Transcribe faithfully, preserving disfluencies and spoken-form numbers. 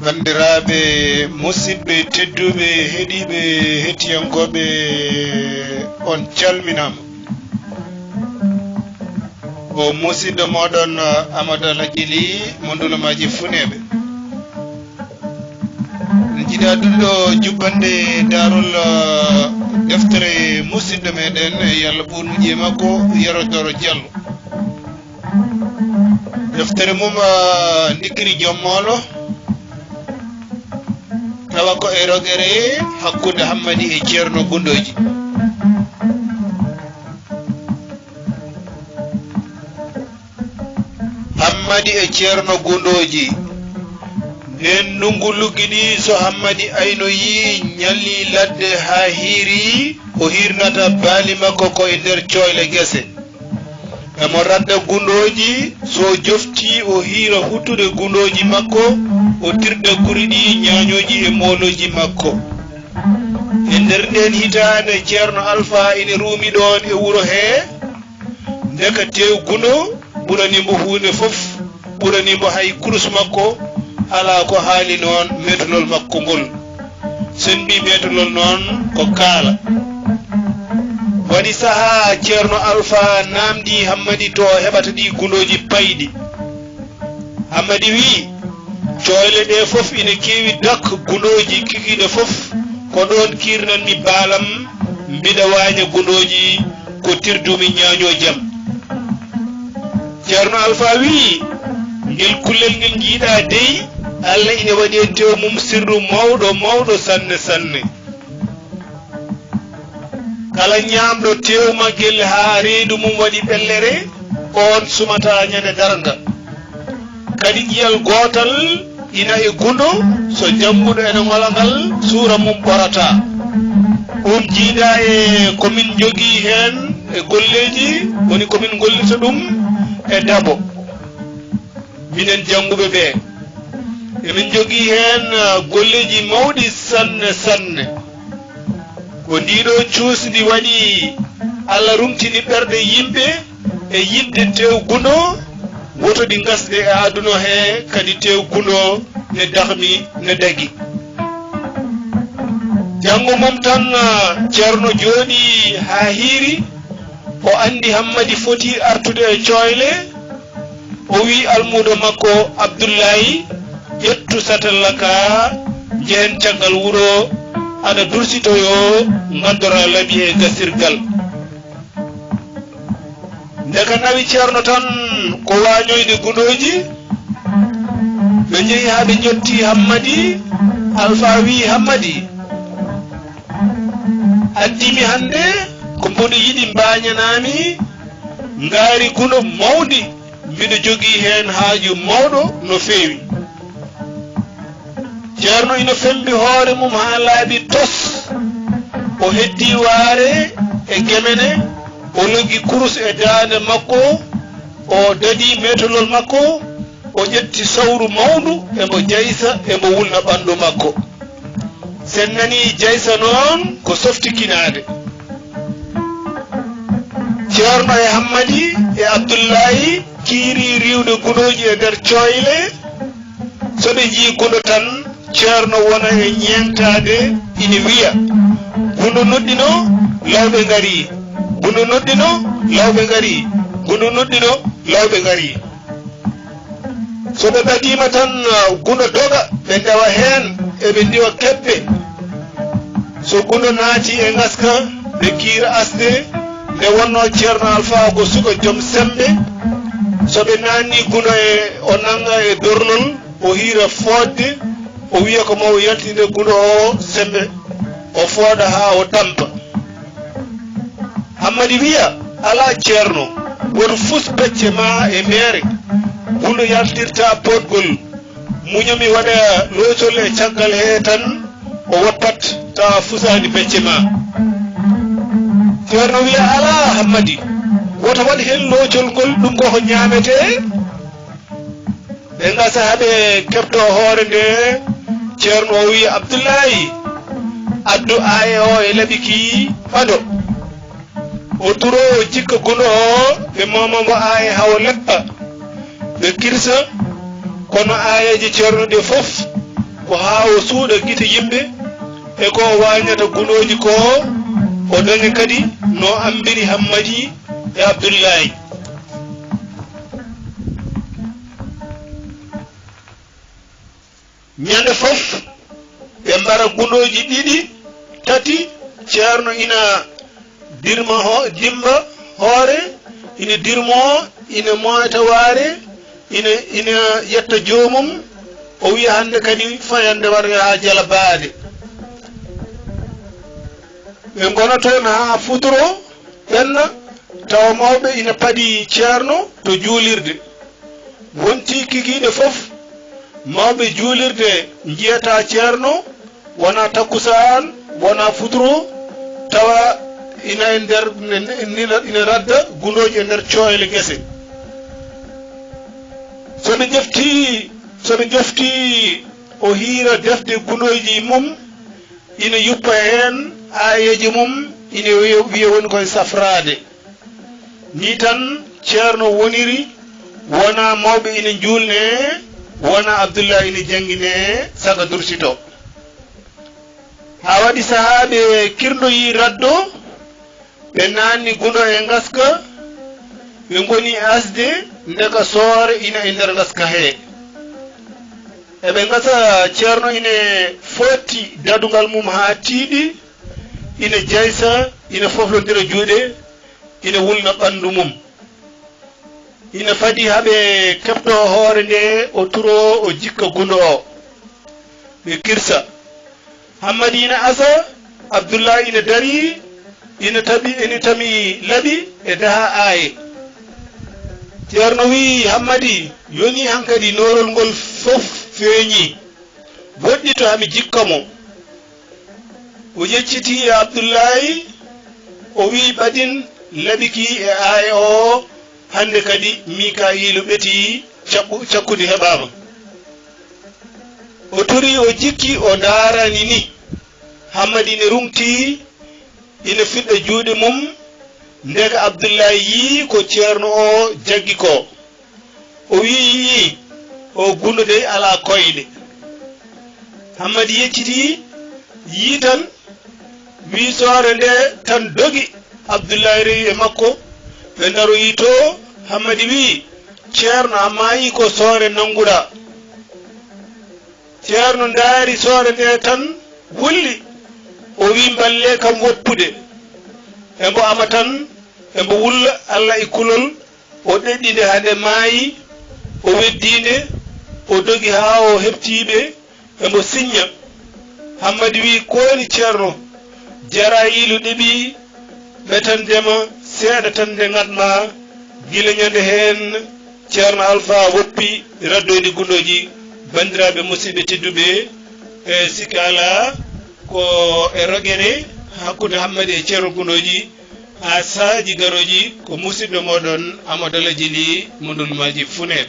Banndiraaɓe, musidɓe tedduɓe, heɗiiɓe, hettiyankooɓe, on calminaama. Ko musidɗo mooɗon, Amadou Alhaji Ly, mo Ndulumaaji Funeeɓe. Jiɗa duɗɗo jubbande daarol, eh, deftere musidɗo meɗen, eh, Yalla ɓuurnuji e makko, Yero Doro Diallo. Deftere mum, eh, ndikkiri joom moolo, tawa ko e rogere hakkunde Hammadi e Ceerno Gundooji. Hammadi e Ceerno Gundooji. Ndeen ndunngu luggiɗi, so Hammadi aynoyii, ñallii ladde haa hiiri, o hiirnata baali makko ko e nder cooyle gese. Emo radda gundooji, so o joftii, o hiira huɗtude gundooji makko, o dirda guri ɗi ñaañooji e moolooji makko. E nder ndeen hitaande, Ceerno Alfaa ina ruumi ɗoon e wuro hee, ndeka teew gundo ɓurani mbo huunde fof, ɓurani mbo hay kurus makko, alaa ko haali noon meetolol makko ngol. So en mbii meetolol noon, ko kaala. Waɗi sahaa Ceerno Alfaa naamndii Hammadi to o heɓata ɗii gundooji payɗi. Hammadi wii, "Cooyle ɗee fof ina keewi dak gundooji kikiiɗe fof, ko ɗoon kiirnanmi baalam, mbiɗa waaña gundooji ko tirdumi ñaañoo jam." Ceerno Alfaa wii, "Ngel kullel ngel njiiɗaa dey, Alla ina waɗi e tew mum sirru mawɗo mawɗo sanne sanne." Kala ñaamɗo teew maggel haa reedu mum waɗi ɓellere, oon sumataa ñande darnga. Kadi ƴiyal gootal ina e gundo, so jannguɗo ene ŋola ngal, suura mum ɓorataa. Ɗum jiidaa e ko min njogii heen e golleeji, woni ko min ngollirta ɗum e dabo. Minen jannguɓe ɓee, emin njogii heen, ah, golleeji mawɗi sanne sanne. Ko ndii ɗoo cuusndi waɗi Alla rumtini ɓerɗe yimɓe e yiɗde tew gundo, woto ɗi ngasde e aduna hee, kadi tew gundo ne dahmi, ne dagi. Janngo mum tan, ah, Ceerno jooɗii haa hiiri, o anndi Hammadi foti artude e cooyle, o wii almuudo makko Abdullahi, "Ƴettu satalla ka, njehen caggal wuro, aɗa dursitoyoo, ngaddoraa laɓi e gasirgal." Nde ka nawi Ceerno tan ko waañoyde gundooji, ɓe njehi haa ɓe njottii Hammadi. Alfaa wii Hammadi, "Addimi hannde ko mboɗo yiɗi mbaañanaa mi ngaari gundo mawndi, mbiɗo jogii heen haaju mawɗo no feewi." Ceerno ina femmbi hoore mum haa laaɓi tos. O heddii waare e gemene, o loggi kurus e daande makko, o daɗi meetolol makko, o ƴetti sawru mawndu, emo jaysa, emo wulna ɓanndu makko. So en nanii jaysa noon, ko softikinaade. Ceerno e Hammadi e Abdullahi kiiri riiwde gundooji e nder cooyle. So ɓe njii gundo tan, Ceerno wona e ñeentaade, ina wiya, "Gundo noddino, lawɓe ngarii. Gundo noddino, lawɓe ngarii. Gundo noddino, lawɓe ngarii." So ɓe ɓadiima tan, gundo doga, ɓe ndewa heen, eɓe ndiwa kebbe. So gundo naati e ngaska, ɓe kiira asde, nde wonnoo Ceerno Alfaa ko suka joom semmbe. So ɓe naatni gundo e, o nannga e dorlol, o hiira fooɗde, o wiya ko mo o yaltinde gundo o semmbe, o fooɗa haa o tampa. Hammadi wiya, "Alaa Ceerno, woto fus becce ma e meere. Gundo yaltirta pootgol. Muño mi waɗa loocol e caggal hee tan, o woppat tawa fusaani becce ma." Ceerno wiya, "Alaa Hammadi, woto waɗ heen loocol ngol, ɗum ko ko ñaametee." Ɓe ngasa haa ɓe keɓtoo hoore nde, Ceerno o wiyi, "Abdullahi, addu aaye o e laɓi ki, ɓado." O turoo, o jikka gundo o, ɓe mooma mbo aaye haa o leppa. Ɓe kirsa, kono aayeeje Ceerno ɗe fof ko haa o suuɗa gite yimɓe e ko o waañata gundooji koo, o daña kadi no ammbiri Hammadi e Abdullaahi. Ñande fof, ɓe mbara gundooji ɗiɗi, tati, Ceerno ina dirma ho-, dimba hoore, ina dirmoo, ina moyta waare, ina, ina yetta joomum, o wiya hannde kadi fayande wara haa jala baade. Ɓe ngona toon haa futuro, ɓenna, tawa mawɓe ina paɗi Ceerno to juulirde. Wonti kikiiɗe fof, mawɓe juulirde njiyata Ceerno, wona takkusaan, wona futuro, tawa ina e nder, ina, ina radda gundooji e nder cooyle gese. So ɓe njefti, so ɓe njofti o hiira defde gundooji mum, ina yuppa heen aayeeje mum, ina wiya, wiya woni koye safraade. Nii tan Ceerno woniri, wona mawɓe ina njuulnee, wona Abdullahi ina jannginee, saka dursitoo. Haa waɗi sahaa ɓe kirndoyii raddo, ɓe naanni gundo e ngaska, ɓe ngoni asde, ndeka soore ina e nder ngaska hee. Eɓe ngasa, Ceerno ina fooɗti dadungal mum haa tiiɗi, ina jaysa, ina foflondira juuɗe, ina wulna ɓanndu mum. Ina fadi haa ɓe keɓtoo hoore ndee, o turoo, o jikka gundo oo. Ɓe kirsa. Hammadi ina asa, Abdullahi ina darii, ina taɓi, ina tami laɓi e daha aaye. Ceerno wiyi, Hammadi, yonii hankadi noorol ngol fof feeñii. Woɗɗito, hami jikka mo. O yeccitii e Abdullahi, o wiyi, ɓadin laɓi ki e aaye oo, hannde kadi Mikayiilu ɓetii, caɓɓu-, cakkundi heɓaama. O torii, o jikki, o ndaarani ni. Hammadi ne ruŋtii, ina fiɗɗa juuɗe mum, ndeka Abdullahi yii ko Ceerno oo jaggi koo. O wiyi, yii, oo gundo dey alaa koyɗe. Hammadi yeccitii, yii tan, wii soore ndee tan dogi. Abdullahi rewi e makko, ɓe ndaroyii to. Hammadi wii, Ceerno, a maayii ko soore nannguɗaa. Ceerno ndaari soore ndee tan wulli, o wii, mballee kam woppude. Embo ama tan, embo wulla Alla e kulol, o ɗeɗɗi nde haa nde maayi, o weddii nde, o dogi haa o heɓtii ɓe, embo siñña. Hammadi wii, kooni Ceerno, Jaraayiilu ɗeɓii ɓe tan ndema seeɗa tan nde ŋatmaa, gila ñande heen Ceerno Alfaa woppi raddooji gundooji. Banndiraaɓe musidɓe tedduɓe, e sikke alaa ko e rogere hakkunde Hammadi e Ceerno Gundooji, haa saaji garooji ko musidɗo mooɗon Amadou Alaji Ly mo Ndulmaaji Fune.